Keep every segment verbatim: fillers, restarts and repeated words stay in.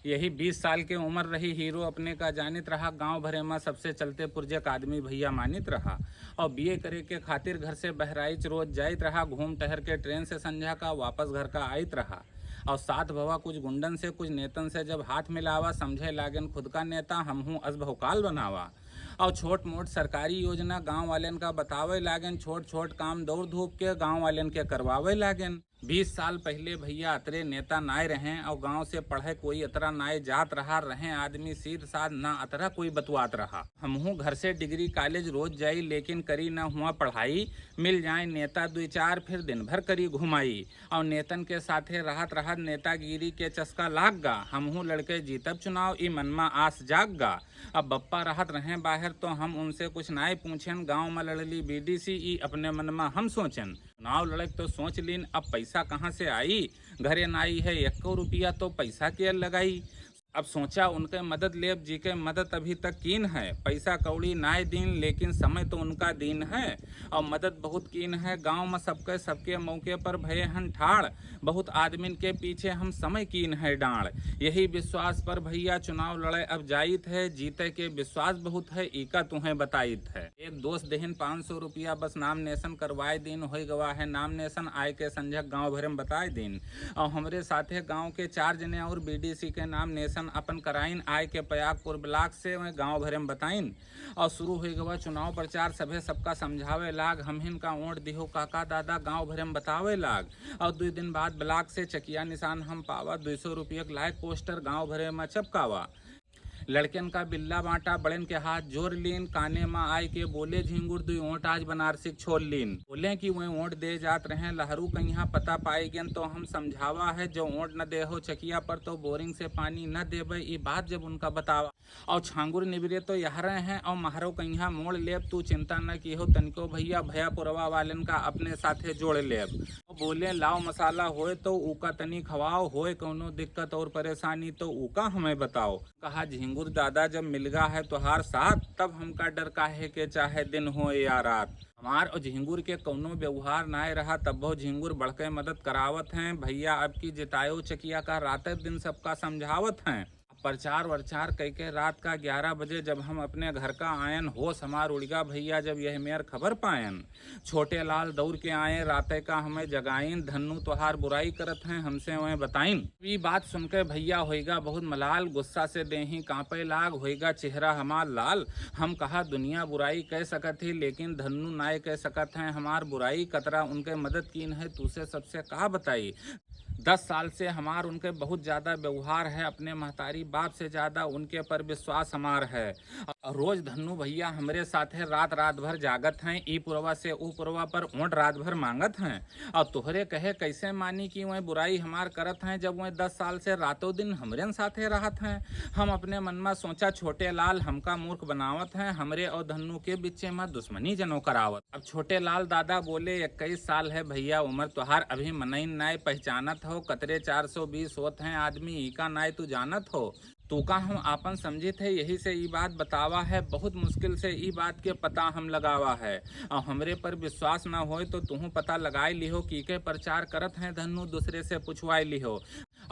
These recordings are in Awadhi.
यही बीस साल के उमर रही, हीरो अपने का जानित रहा, गांव भरे मा सबसे चलते पुर्जे का आदमी भैया मानित रहा। और बीए करे के खातिर घर से बहराइच रोज जाइत रहा, घूम टहर के ट्रेन से संझा का वापस घर का आइत रहा। और साथ भवा कुछ गुंडन से, कुछ नेतन से जब हाथ मिलावा, समझे लागेन खुद का नेता, हमहूँ अस भौकाल बनावा। और छोट मोट सरकारी योजना गांव वालेन का बतावे लागेन, छोट छोट काम दौड़ धूप के गांव वालेन के करवावे लागेन। बीस साल पहिले भैया अतरे नेता नाय रहें और गांव से पढ़े कोई अतरा नाय जात रहा, रहें आदमी सीध साध, ना अतरा कोई बतवात रहा। हमहूँ घर से डिग्री कॉलेज रोज जाई, लेकिन करी ना हुआ पढ़ाई, मिल जाए नेता दुई चार फिर दिन भर करी घुमाई। और नेतन के साथे रहत रहत नेतागिरी के चस्का लाग गा, हमहूँ लड़के जीतब चुनाव ई मन मा आस जाग गा। अब बप्पा रहत रहें बाहर तो हम उनसे कुछ नाय पूछेन, गांव मा लड़ली बीडीसी ई अपने मन मा हम सोचेन। चुनाव लड़क तो सोच लीन, अब पैसा कहाँ से आई? घरे नाई है एक्को रुपया, तो पैसा के लगाई? अब सोचा उनके मदद लेब, जी के मदद अभी तक कीन है। पैसा कौड़ी नाय दीन, लेकिन समय तो उनका दीन है, और मदद बहुत कीन है। गांव में सबके, सबके मौके पर भये हन ठाड़। बहुत आदमिन के पीछे हम समय कीन है डांड़। यही विश्वास पर भैया चुनाव लड़े अब जाइत है। जीते के विश्वास बहुत है, इका तुहें बताइत है। एक दोस्त देहिन पाँच सौ रुपया, बस नामनेशन करवाए दीन, होई गवा है नामनेशन, आए के संझक गांव भरे में बताए दीन। और हमरे साथे गांव के चार जने और बीडीसी के नामनेशन अपन कराइन, आए के पयागपुर ब्लॉक से वह गांव भरे में बताइन। और शुरू होई गवा चुनाव प्रचार, सभे सबका समझावे लाग, हमहिन का वोट दिहो काका दादा, गांव भरे में बतावे लाग। और दुई दिन बाद ब्लॉक से चकिया निशान हम पावा, दुई सौ रुपया के लायक पोस्टर गांव भरे में चपकावा। लड़कन का बिल्ला बांटा, बड़न के हाथ जोर लीन, काने मा आय के बोले झिंगुर, दुई ओंट आज बनारसी के छोड़ लीन। बोले कि वह ओंट दे जात रहे, लहरू कहिया पता पाई गेन, तो हम समझावा है, जो ओंट न दे हो चकिया पर, तो बोरिंग से पानी न देबे, ई बात जब उनका बतावा। और छांगुर निबरे तो यहरे हैं, और महरो कहिया मोड़ लेब, तू चिंता न की हो तनिको भैया, भयापुरवा वालन का अपने साथे जोड़ लेब। बोले लाओ मसाला होए तो ऊका तनी खवाओ, होए कौनो दिक्कत और परेशानी तो ऊका हमें बताओ। कहा झिंगुर दादा, जब मिल गा है तोहार साथ, तब हमका डर काहे के, चाहे दिन हो या रात। हमार और झिंगुर के कौनो व्यवहार नाय रहा, तब्बो झिंगुर बढ़के मदद करावत हैं। भैया अब की जितायो चकिया का रात दिन सबका समझावत हैं। प्रचार वरचार कई के रात का ग्यारह बजे जब हम अपने घर का आयन, होश हमार उड़िगा भैया जब यह मेर खबर पायन। छोटे लाल दौड़ के आए, राते का हमें जगाइन, धन्नू तोहार बुराई करत हैं, हमसे वह बताइन। ई बात सुन के भैया होइगा बहुत मलाल, गुस्सा से देही कांपे लाग, होइगा चेहरा हमार लाल। हम कहा दुनिया बुराई कह सकत ही, लेकिन धन्नू नाय कह सकत हैं हमार बुराई, कतरा उनके मदद कीन है, तूसे सबसे का बताई। दस साल से हमार उनके बहुत ज्यादा व्यवहार है, अपने महतारी बाप से ज्यादा उनके पर विश्वास हमार है। और रोज धन्नू भैया हमरे साथे रात रात भर जागत हैं, ई पुरवा से ऊ पुरवा पर ओंट रात भर मांगत हैं। और तोहरे कहे कैसे मानी कि वह बुराई हमार करत हैं, जब वह दस साल से रातों दिन हमरे साथे रहत हैं। हम अपने मन में सोचा छोटे लाल हमका मूर्ख बनावत हैं, हमरे और धन्नू के बीचे में दुश्मनी जनो करावत। अब छोटे लाल दादा बोले, इक्कीस साल है भैया उमर तोहार, अभी मनई नाय पहचानत हो, कतरे चार सौ बीस होत हैं आदमी, इका नाय तू जानत हो। तू का हम आपन समझित है, यही से ई बात बतावा है, बहुत मुश्किल से ई बात के पता हम लगावा है। और हमरे पर विश्वास न होए तो तुहूँ पता लगाए लिहो कि के प्रचार करत हैं धन्नू, दूसरे से पुछवाए लिहो।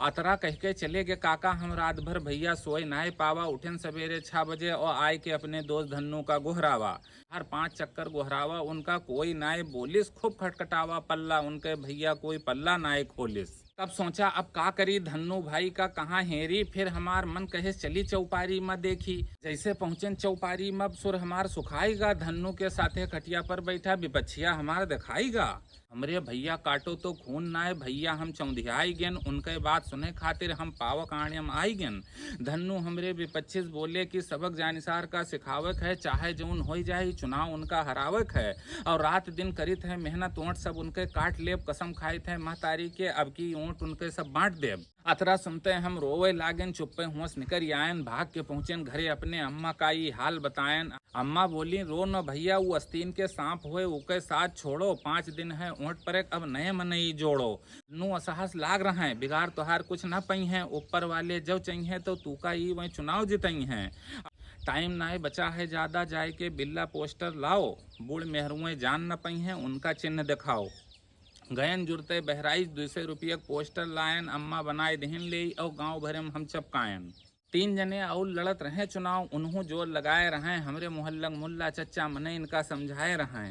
अतरा कह के चले गे काका, हम रात भर भैया सोए नाय पावा, उठेन सवेरे छह बजे और आए के अपने दोस्त धन्नू का गोहरावा। हर पाँच चक्कर गोहरावा उनका, कोई नाय बोलिस, खूब खटखटावा पल्ला उनके भैया, कोई पल्ला नाय खोलिस। तब सोचा अब का करी, धन्नू भाई का कहाँ हेरी, फिर हमार मन कहे चली चौपारी म देखी। जैसे पहुँचेन चौपारी म सुर हमार सुखाइगा, धन्नू के साथे खटिया पर बैठा विपक्षिया हमार दिखाइगा। हमरे भैया काटो तो खून नाय, भैया हम चौंधियाई गेन, उनके बात सुने खातिर हम पावक आड़े म आई गेन। धन्नू हमरे विपक्षी से बोले कि सबक जानिसार का सिखावक है, चाहे जौन होई जाए चुनाव उनका हरावक है। और रात दिन करित है मेहनत, ओंट सब उनके काट लेब, कसम खाइत है महतारी के अब की ओंट उनके सब बांट देब। अतरा सुनते हम रोवे लागेन, चुप्पे होश निकर आयन, भाग के पहुँचेन घरे अपने अम्मा का ई हाल बतायन। अम्मा बोली, रो न भैया, ऊ अस्तीन के सांप होए, ओके साथ छोड़ो, पाँच दिन है ओंट परेक, अब नए मनई जोड़ो। नू असहस लाग रहे हैं, बिगाड़ तोहार कुछ न पई हैं, ऊपर वाले जब चाहिए तो तू का ई वहीं चुनाव जितई हैं। टाइम नाय बचा है ज्यादा, जाए के बिल्ला पोस्टर लाओ, बूढ़ मेहरुए जान न पई हैं, उनका चिन्ह दिखाओ। गयन जुरते बहराइच, दुई सौ रुपया के पोस्टर लायन, अम्मा बनाए दिहिन लेई, और गांव भरे में हम चपकायन। तीन जने और लड़त रहे चुनाव, उन्हों जोर लगाए रहे, हमरे मोहल्ला के मुल्ला चच्चा मने इनका समझाए रहे।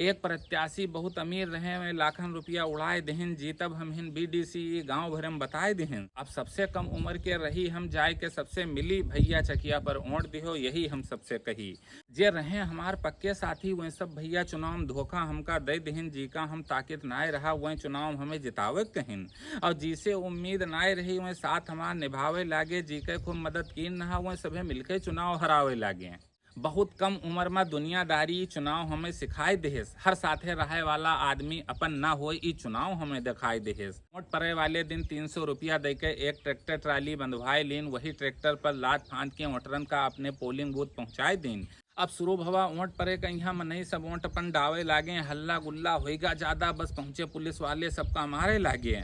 एक प्रत्याशी बहुत अमीर रहे, वे लाखन रुपया उड़ाए दिहिन, जीतब हम हिन बीडीसी, गांव भरे में बताए दिहिन। अब सबसे कम उम्र के रही, हम जाए के सबसे मिली, भैया चकिया पर ओंट दिहो, यही हम सबसे कही। जे रहे हमार पक्के साथी, वे सब भैया चुनाव में धोखा हमका दे दिहिन, जी का हम ताकत नाय रहा, वे चुनाव हमें जितावे कहिन। और जी से उम्मीद नाय रही, वे साथ हमार निभावे लागे, जी के खूब मदद कीन रहा, वे सभे मिलके चुनाव हरावे लागे। बहुत कम उम्र में दुनियादारी ई चुनाव हमें सिखाए देहेस। हर साथे रहे वाला आदमी अपन ना होए, ई चुनाव हमें दिखाए देहेस। वोट पड़े वाले दिन तीन सौ रुपया देके एक ट्रैक्टर ट्राली बंधवाए लीन, वही ट्रैक्टर पर लाद फांद के वोटरन का अपने पोलिंग बूथ पहुंचाए दीन। अब शुरू भवा वोट पड़े का, यहाँ मनई सब वोट अपन डावे लागे, हल्ला गुल्ला होइगा ज्यादा, बस पहुंचे पुलिस वाले सबका मारे लागे।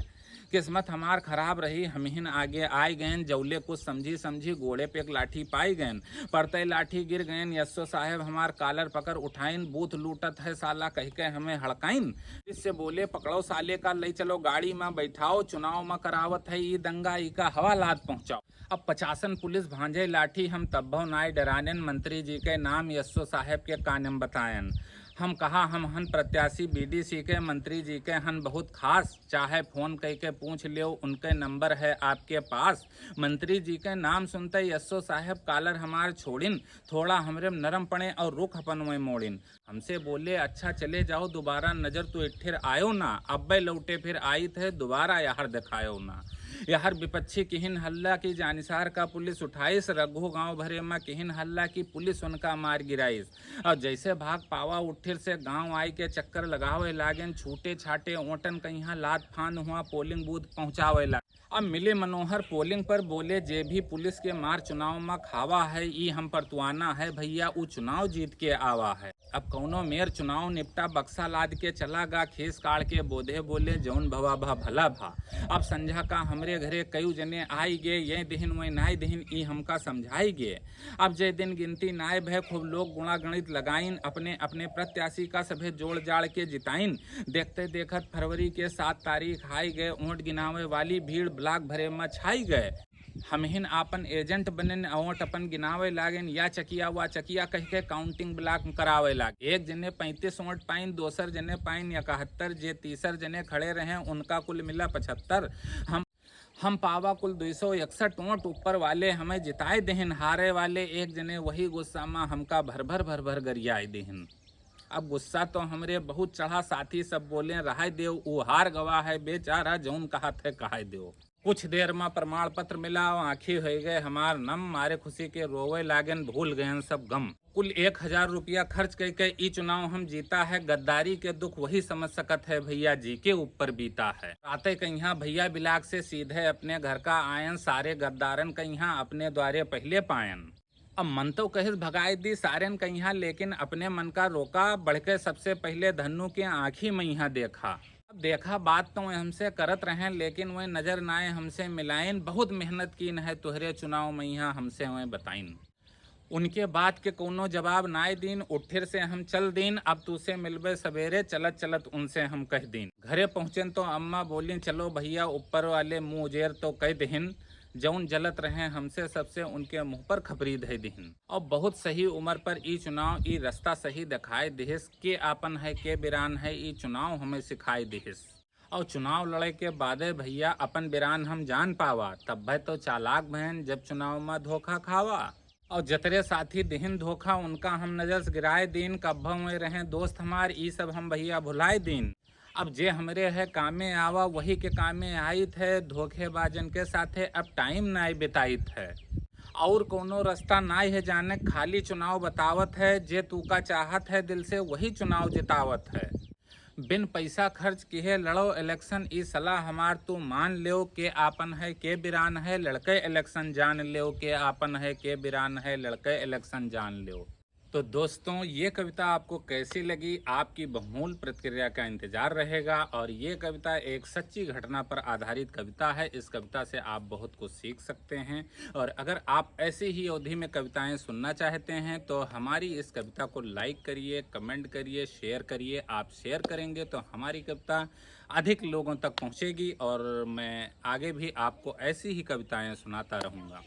किस्मत हमार खराब रही, हमहिन आगे आइ गयन, जौले कुछ समझी समझी गोड़े पे एक लाठी पाइ गयन। पड़ते लाठी गिर गयन, एसओ साहेब हमार कालर पकड़ उठाइन, बूथ लूटत है साला कहिके हमें हड़काइन। इससे बोले, पकड़ो साले का, लई चलो गाड़ी मा बैठाओ, चुनाव मा करावत है ई दंगा, ई का हवा लात पहुँचाओ। अब पचासन पुलिस भांजे लाठी, हम तब्बो नाय डरानेन, मंत्री जी के नाम एसओ साहेब के कानेम बतायन। हम कहा, हम हन प्रत्याशी बीडीसी के, मंत्री जी के हन बहुत खास, चाहे फोन कइके पूछ लेव, उनके नंबर है आपके पास। मंत्री जी के नाम सुनते एसओ साहेब कालर हमार छोड़िन, थोड़ा हमरे में नरम पड़े और रुख अपन वहीं मोड़िन। हमसे बोले, अच्छा चले जाओ, दोबारा नजर तो इठिर आयो ना, अब्बे लौटे फिर आइत है, दोबारा यहर दिखायो ना। यहर विपक्षी किहिन हल्ला की जानिसार का पुलिस उठाइस, रघु गांव भरे मा किहिन हल्ला की पुलिस उनका मार गिराइस। और जैसे भाग पावा उठिर से गांव आई के चक्कर लगावे लागेन, छूटे छाटे ओटन कहिया लात फान हुआ पोलिंग बूथ पहुंचावे लाग। अब मिले मनोहर पोलिंग पर बोले, जे भी पुलिस के मार चुनाव मा खावा है, ई हम परतवाना है भैया, ऊ चुनाव जीत के आवा है। अब कौनो मेर चुनाव निपटा, बक्सा लाद के चला गा, खीस काढ़ के बोधे बोले, जौन भवा भा भला भा। अब संझा का हमरे घरे कई जने आई गे, ये दिहिन वै नाय दिहिन, ई हमका समझाई गे। अब जे दिन गिनती नाय भय, खूब लोग गुणा गणित लगाइन, अपने अपने प्रत्याशी का सभे जोड़ जाड़ के जिताइन। देखते देखत फरवरी के सात तारीख आई गए, ओट गिनावे वाली भीड़ ब्लॉक भरे मा छाई गए। हमहिन आपन एजेंट बनेन, ओट अपन गिनावे लागेन, या चकिया वा चकिया कह के काउंटिंग ब्लॉक में करावे लागे। एक जने पैंतीस ओट पाइन, दोसर जने पाइन इकहत्तर, जे तीसर जने खड़े रहे उनका कुल मिला पचहत्तर। हम हम पावा कुल दुई सौ इकसठ ओट ऊपर वाले हमें जिताए देहिन, हारे वाले एक जने वही गुस्सा मा हमका भर भर भर भर गरियाए देहिन। अब गुस्सा तो हमरे बहुत चढ़ा, साथी सब बोले, रहाय देव, ऊ हार गवा है बेचारा, जौन कहत है कहाय देव। कुछ देर मा प्रमाण पत्र मिला, आँखी होइ गए हमार नम, मारे खुशी के रोवे लागेन, भूल गयन सब गम। कुल एक हजार रुपया खर्च कइके ई चुनाव हम जीता है। गद्दारी के दुख वही समझ सकत है, भैया जी के ऊपर बीता है। राते कहिया भैया बिलाग से सीधे अपने घर का आयन, सारे गद्दारन कहिया अपने द्वारे पहिले पायन। अब मन तो कहिस भगाए दी सारेन कहिया, लेकिन अपने मन का रोका, बढ़ के सबसे पहिले धन्नू के आँखी मइहा देखा। अब देखा बात तो वह हमसे करत रहें, लेकिन वह नजर नाए हमसे मिलाइन। बहुत मेहनत कीन है तुहरे चुनाव मइहा, हमसे वह बताइन। उनके बात के कौनो जवाब नाय दीन, उठिर से हम चल दीन। अब तू से मिलबे सबेरे, चलत चलत उनसे हम कह दीन। घरे पहुँचेन तो अम्मा बोलिन, चलो भैया, ऊपर वाले मुँह उजेर तो कह दहिन, जौन जलत रहे हमसे सबसे उनके मुँह पर खपरी धइ दहिन। और बहुत सही उम्र पर ई चुनाव ई रास्ता सही दिखाए दिहिस, के आपन है के बिरान है ई चुनाव हमें सिखाए दिहिस। और चुनाव लड़े के बादे भैया अपन बिरान हम जान पावा, तब्बे तो चालाक भयन जब चुनाव मा धोखा खावा। और जतरे साथी दिहिन धोखा उनका हम नजर से गिराए दीन, कब्बो में रहे दोस्त हमार ई सब हम भैया भुलाए दीन। अब जे हमरे है कामे आवा वही के कामे आइत है, धोखेबाजन के साथे अब टाइम नाय बिताइत है। और कौनो रास्ता नाय है जाने, खाली चुनाव बतावत है, जे तू का चाहत है दिल से वही चुनाव जितावत है। बिन पैसा खर्च किहे लड़ो इलेक्शन, ई सलाह हमार तू मान लेव, के आपन है के बिरान है लड़के इलेक्शन जान लेव, के आपन है के बिरान है लड़के इलेक्शन जान लेव। तो दोस्तों, ये कविता आपको कैसी लगी, आपकी बहुमूल्य प्रतिक्रिया का इंतजार रहेगा। और ये कविता एक सच्ची घटना पर आधारित कविता है। इस कविता से आप बहुत कुछ सीख सकते हैं। और अगर आप ऐसी ही अवधि में कविताएं सुनना चाहते हैं तो हमारी इस कविता को like करिए, comment करिए, share करिए। आप share करेंगे तो हमारी कविता अधिक लोगों तक पहुंचेगी और मैं आगे भी आपको ऐसी ही कविताएं सुनाता रहूँगा।